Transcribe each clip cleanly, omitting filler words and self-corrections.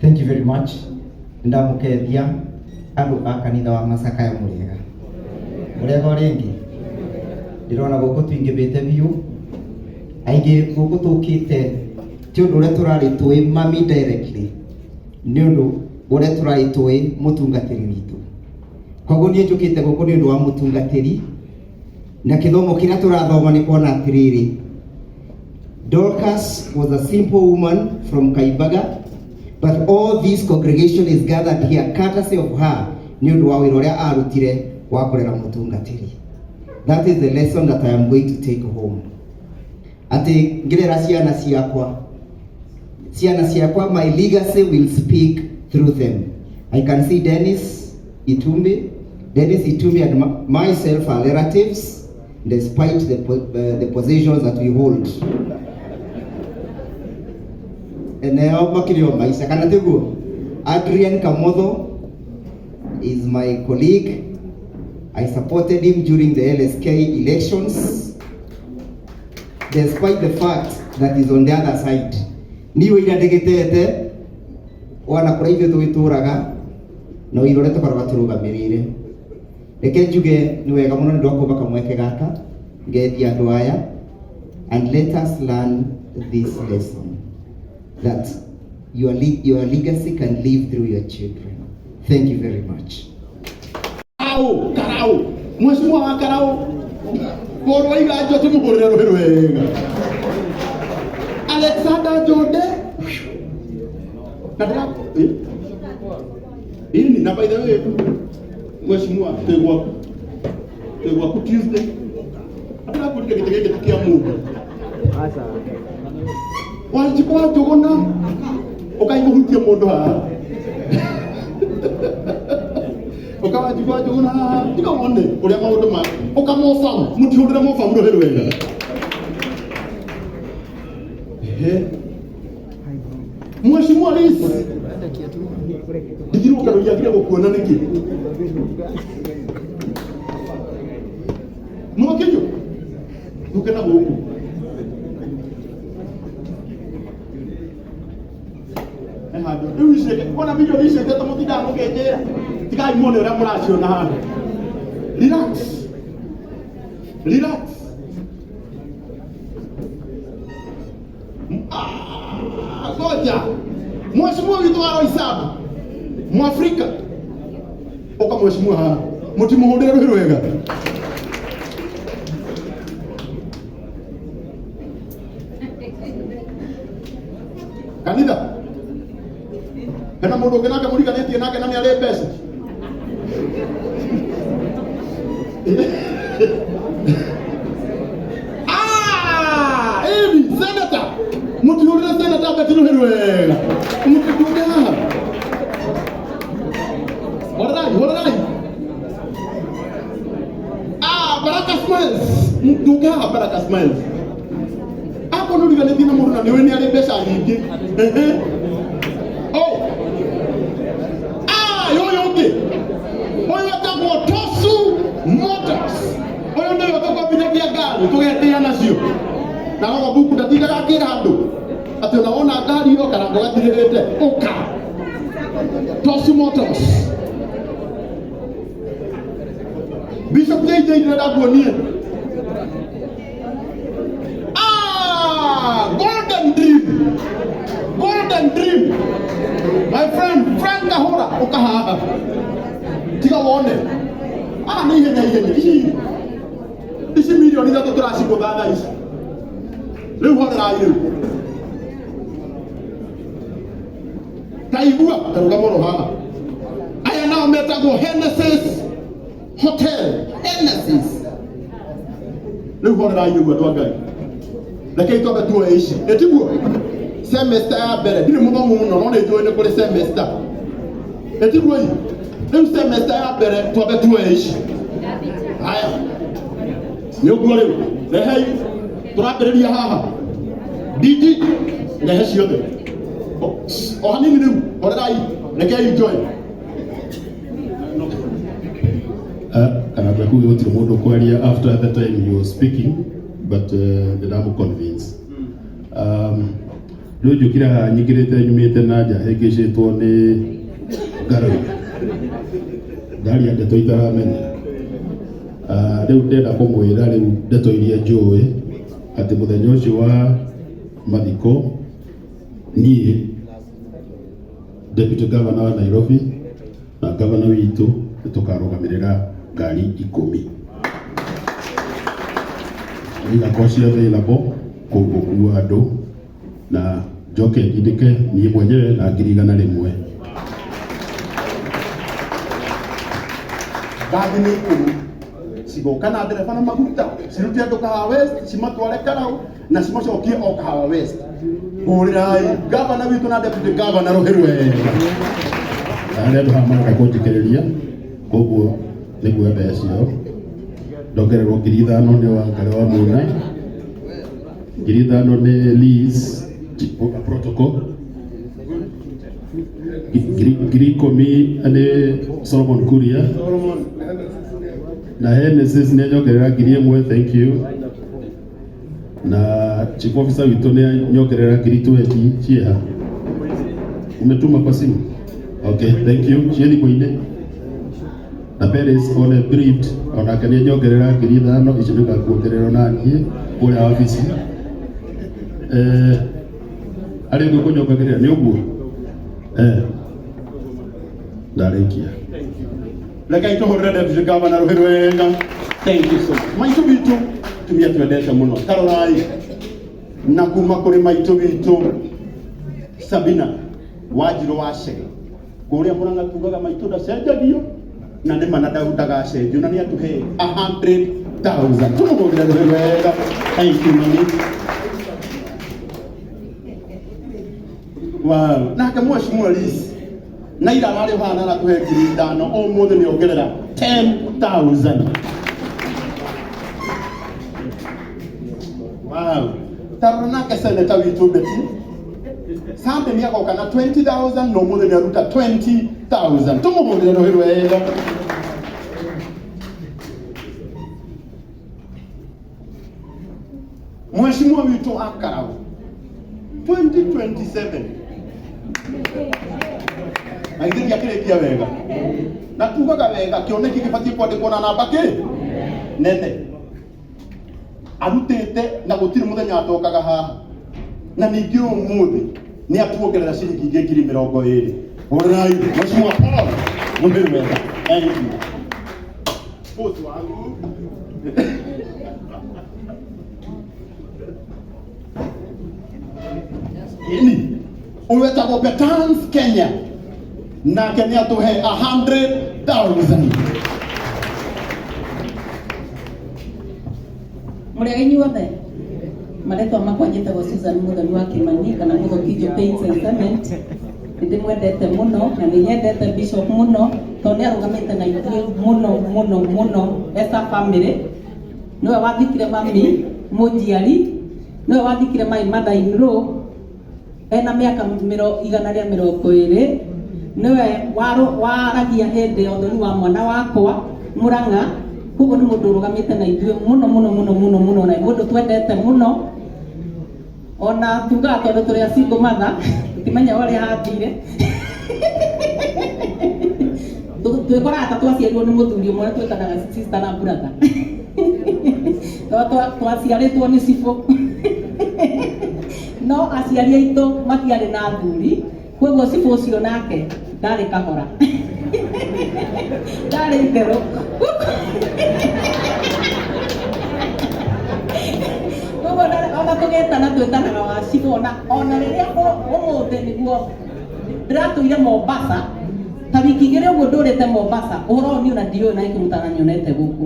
Thank you very much. Ndamukethia andu a kanitha wa Macakaya muriega. Muriega o ringi. Ndirona guku twingivite biu. Aingi guku tukite ti undu uria turari tui mami directly. Ni undu uria turari tui mutungatiri witu. Koguo nie njukite guku ni undu wa mutungatiri na kithomo kiria turathoma ni kuona atiriri Dorcas was a simple woman from Kaimbaga, but all this congregation is gathered here courtesy of her nĩ ũndũ wa wĩra ũrĩa arutire wa kũrera mũtungatĩri. That is the lesson that I am going to take home. Atĩ ngĩrera ciana ciakwa, ciana ciakwa, my legacy will speak through them. I can see Dennis Itumbi. Dennis Itumbi and myself are relatives, despite the positions that we hold. Eneo makiri o maisha kana tiguo. Adrian Kamotho is my colleague. I supported him during the LSK elections, despite the fact that he's on the other side. Niwe ira ndigitete wana kũrĩa ithuĩ tũgĩtũraga na ũira ũrĩa tũkoragwo tũrũgamĩrĩire. Reke njuge nĩ wega mũno nĩ ũndũ wa kũmba kamweke gaka ngethia andũ aya, and let us learn this lesson that your legacy can live through your children. Thank you very much. Karau, karau. Mheshimiwa wa karau. Mũrũ wa iganjo tũmũhũrĩre rũhĩ rwega. Alexander Njonde. Na ndĩra eh? Ini na by the way Mheshimiwa twĩ gwaku. Twĩ gwaku Tuesday. Ndĩrakwĩrire gĩtĩ gĩkĩ ti kĩa mũndũ. Wanjikũ wa Njũgũna ũkaigũhutie mũndũ haha. Ũkawanjikũ wa Njũgũna haha tiga wone ũrĩa maũndũ ma ũkamobamu mũtihũrĩre mobamu rũhĩ rwega. Ehe. Mheshimiwa Rais, ndigirwo karoiagire gũkuona nĩkĩ? Mũgakĩnyo nduke na gũkũ. He handũ rĩu ici wona milioni icio ithatũ mũtindaga mũkĩnjĩra tigai muone ũrĩa mũraciona haha. Relax. Relax. Ah, ngoja. Mheshimiwa witũ wa Roysambu Mwafrika ũka mheshimiwa haha mũtimũhũrĩre rũhĩ rwega. Kanitha hena mũndũ ũngĩ nake mũriganĩtie nake na nĩ arĩ mbeca. Ah, Amy, senator. Mũtihũrĩre senator Betty rũhĩ rwega. Mũtihũrĩre haha. Horerai, horerai. Ah, Baraka Smiles. Nduke haha Baraka Smiles. Akorwo nĩ ũriganĩtie na mũndũ na nĩ ũĩ nĩ arĩ mbeca nyingĩ. Ehe. Oh. Ah, ũyũ ũngĩ. Ũyũ etagwo Tosu Motors. Ũyũ nĩwe tũkombithagia ngari tũgetĩa nacio. Na roho buku ndatindaga akĩra andũ atĩ ona wona ngari ĩyo karango gatirĩrĩte ũka. Tosu Motors. Bishop JJ ndĩrenda nguonie. Ah, golden dream. Golden dream. My friend, Frank Kahora, ũka haha. Tiga wone. Ah, nĩ ihenya ihenya. Ici ici milioni ithatũ tũracigũtha thaa ici. Rĩu horerai rĩu. Ta igua, ta rũgama oro haha. Aya nao metagwo Genesis Hotel. Genesis. Rĩu horerai rĩu andũ a Ngai. Rekei twambe tuoe ici. Ĩtiguo? Semester ya mbere ndirĩ mũthomu mũno no nĩ njũĩ nĩ kũrĩ semester. Ĩtiguo ĩ? Rĩu semester ya mbere twambe tuoe ici. Haya. Nĩ ũguo rĩu. Rehei tũrambĩrĩria haha. DG rehe ciothe. O hanini rĩu horerai rekei njoe. Kana kuga gũtirĩ mũndũ kwaria after the time you were speaking but ndĩramũ convince. Rĩu njũkire haha nyingĩrĩte nyumĩte na nja hĩngĩcĩtwo nĩ ngarari ndaria ndeto itaramenya. Rĩu ndĩrenda kũmwĩra rĩu ndeto iria njũĩ atĩ mũthenya ũcio wa mathiko niĩ deputy governor wa Nairobi na governor witũ nĩ tũkarũgamĩrĩra ngari 10 igakorwo ci available gũkua andũ na njoke njindĩke niĩ mwenyewe na 100,000. Mbathi nĩ 10 cigoka na ndereba na maguta cirute andũ Kahawa West cimatware Karau na cimacokie o Kahawa West. Hũrĩrai gavana witũ na deputy governor rũhĩ rwega. Na arĩa andũ haha marenda kũnjĩkĩrĩria koguo nĩguo mbeca ciao ndongererwo 5,000 nĩ wa Ngarĩ wa Muna, 5,000 nĩ Liz protocol, 10,000 nĩ Solomon Kuria na Genesis nĩ anyongerera 1,000, thank you. Na chief officer witũ nĩ anyongerera 20,000 cieha umetuma kwa simu, okay, thank you, ciĩ thimũ-inĩ. Na Peris one briefed onake nĩ anyongerera 5,000 icio nĩngakuongerera na niĩ kũrĩa wabici. Arĩa ũngĩ kũnyongagĩrĩra nĩ ũguo ndarĩkia. Rekei tũhũrĩre deputy governor rũhĩ rwega. Thank you so much. Maitũ witũ tumia twendete mũno tarorai na kuma kũrĩ maitũ witũ Sabina Wanjirũ wa Chege kũrĩa Mũrang'a tugaga maitũ ndacenjagio na nĩ mana ndagacenjio na nĩ atũhe 100,000. Tũmũhũrĩre rũhĩ rwega. Thank you mami. Wow. Nake mheshimiwa Liz na ira ararĩ haha na aratũhe 5,000 ũmũthĩ nĩ ongerera 10,000. Wow. Tarora nake senator witũ Betty Sunday nĩ agoka na 20,000 na ũmũthĩ nĩ aruta 20,000. Tũmũhũrĩre rũhĩ rwega. Mheshimiwa witũ Akarau 2027 na githĩ ndiakĩrĩkia wega na tugaga wega kĩoneki gĩbatiĩ kwandĩkwo na namba kĩ nene arutĩte na gũtirĩ mũthenya atokaga haha na ningĩ ũmũthĩ nĩ atuongerera ciringi ingĩ 20,000. Hũrĩrai Mheshimiwa Paul rũhĩ rwega. Thank you. Boss wangu. Ini ũyũ wetagwo Betans Kenya nake nĩ atũhe 100,000. Mũrĩega inyuothe, marĩtwa makwa njĩtagwo Susan Muthoni wa Kimani kana Mũthokinjo Paints and Cement. Nĩ ndĩmwendete mũno na nĩ nyendete Bishop mũno tondũ nĩ arũgamĩte na ithuĩ mũno mũno mũno as a family. Nĩwe wathikire mami mũnjiari, nĩwe wathikire my mother in law ena mĩaka 120, nĩwe waragia hĩndĩ ya ũthoni wa mwana wakwa Mũrang'a. Koguo nĩ mũndũ ũrũgamĩte na ithuĩ mũno mũno mũno mũno mũno na mũndũ twendete mũno. Ona tugaga tondũ tũrĩ a single mother tũtimenya ũrĩa hathire twĩkoraga ta twaciarirwo nĩ mũthuri ũmwe twĩtanaga sister na brother twaciarĩtwo nĩ cibũ no aciari aitũ matiarĩ na athuri koguo cibũ ũcio nake ndarĩ kahora ndarĩ itherũ. Koguo ona tũgĩtana twĩtanaga wa cibũ ona rĩrĩa ũmũthĩ nĩguo ndĩratũire Mombasa ta wiki igĩrĩ ũguo ndũrĩte Mombasa ũhoro ũyũ niĩ ona ndiũĩ na gĩkĩ mũtaranyonete gũkũ.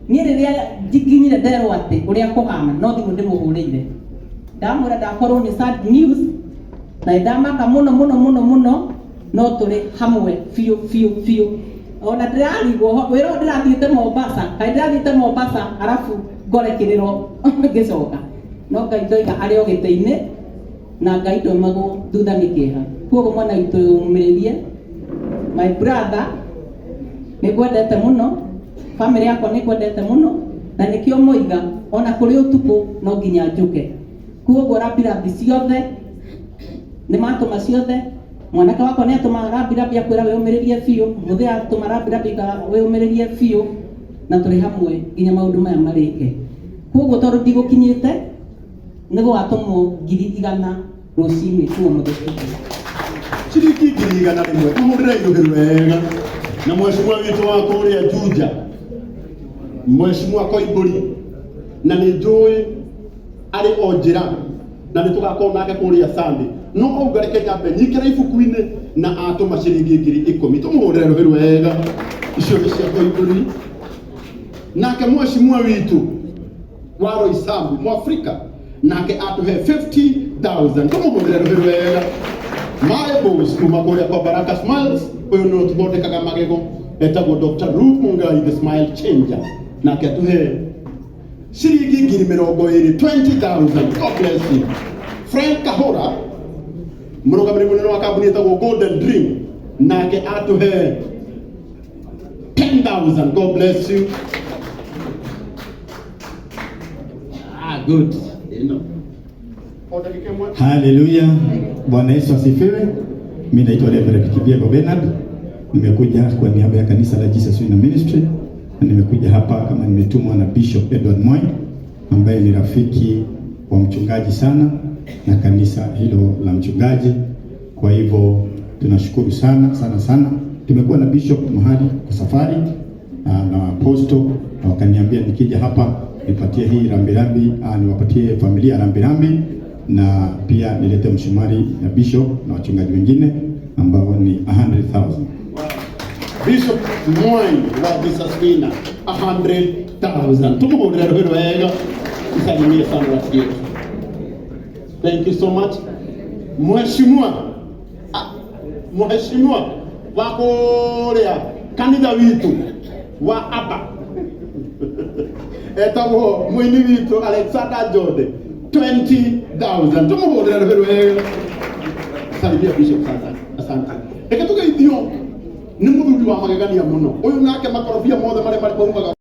Niĩ rĩrĩa nginyire nderwo atĩ ũrĩa kũhana no thimũ ndĩmũhũrĩire ndamwĩra ndakorwo nĩ sad news na nĩndamaka mũno mũno mũno mũno no tũrĩ hamwe biũ biũ biũ. Ona ndĩrarigwo wĩra ũyũ ndĩrathiĩte Mombasa kaĩ ndĩrathiĩte Mombasa arabu ngore kĩrĩro ngĩcoka no Ngai ndoiga arĩ o gĩtĩ-inĩ na Ngai ndoimagwo thutha nĩ kĩeha. Koguo mwana witũ ũmĩrĩrie my brother nĩngwendete mũno family yakwa nĩngwendete mũno na nĩkĩo moiga ona kũrĩ ũtukũ no nginya njũke. Koguo rambirambi ciothe Nĩ matũma ciothe. Mwanake wakwa nĩ atũma rambirambi akwĩra wĩyũmĩrĩrie biũ, mũthĩ atũma rambirambi wĩyũmĩrĩrie biũ, na tũrĩ hamwe nginya maũndũ maya marĩke. Koguo tondũ ndigũkinyĩte, nĩ gũgatũmwo 100,000 rũcinĩ kuo mũthĩ. Ciringi 100,000 tũhũrĩre irũhĩ wega na mheshimiwa witũ wa kũrĩa Juja, mheshimiwa Koimbũri, na nĩ njũĩ arĩ o njĩra na nĩ tũgakorwo nake kũrĩa Sunday, no auga reke nyambe nyingĩre ibuku-inĩ na atũma ciringi 10,000. Tũmũhũrĩre rũhĩ wega, icio nĩ cia Koimbũri. Nake mheshimiwa witũ wa Roysambu, Mwafrika, nake atũhe 50,000. Tũmũhũrĩre rũhĩ wega. My boss kuma kũrĩa kwa Baraka Smiles, ũyũ nĩwe ũtũthondekaga magego, etagwo Dr. Ruth Mungai, the smile changer, nake atũhe ciringi 20,000, 20,000. God bless you. Frank Kahora, mũrũgamĩrĩri mũnene wa kambuni ĩtagwo Golden Dream, nake atũhe 10,000. God bless you. Ah, good. Ĩno o dakika ĩmwe. Haleluya, Bwana Yesu asifiwe. Mimi naitwa Reverend Kibiego Bernard, nimekuja kwa niaba ya kanisa la Jesus Winner Ministry na nimekuja hapa kama nimetumwa na Bishop Edward Moi ambaye ni rafiki wa mchungaji sana na kanisa hilo la mchungaji. Kwa hivyo tunashukuru sana sana sana. Tumekuwa na Bishop mahali kwa safari na apostle na wakaniambia nikija hapa nipatie hii rambirambi, niwapatie familia rambirambi na pia nilete mshumari na bishop na wachungaji wengine ambao ni 100,000. Bishop Moi wa Jesus Winner, 100,000. Tumuhurire rũhĩ wega. Isalimie sana rafiki yetu. Thank you so much. Mheshimiwa, mheshimiwa wa kũrĩa kanitha witũ wa Aba, etagwo mũini witũ Alexander Jode, 20,000. Tumuhurire rũhĩ wega. Salimia bishop sasa. Asante. Reke tũgeithio nĩ mũthuri wa magegania mũno ũyũ, nake makorobia mothe marĩa maumaga.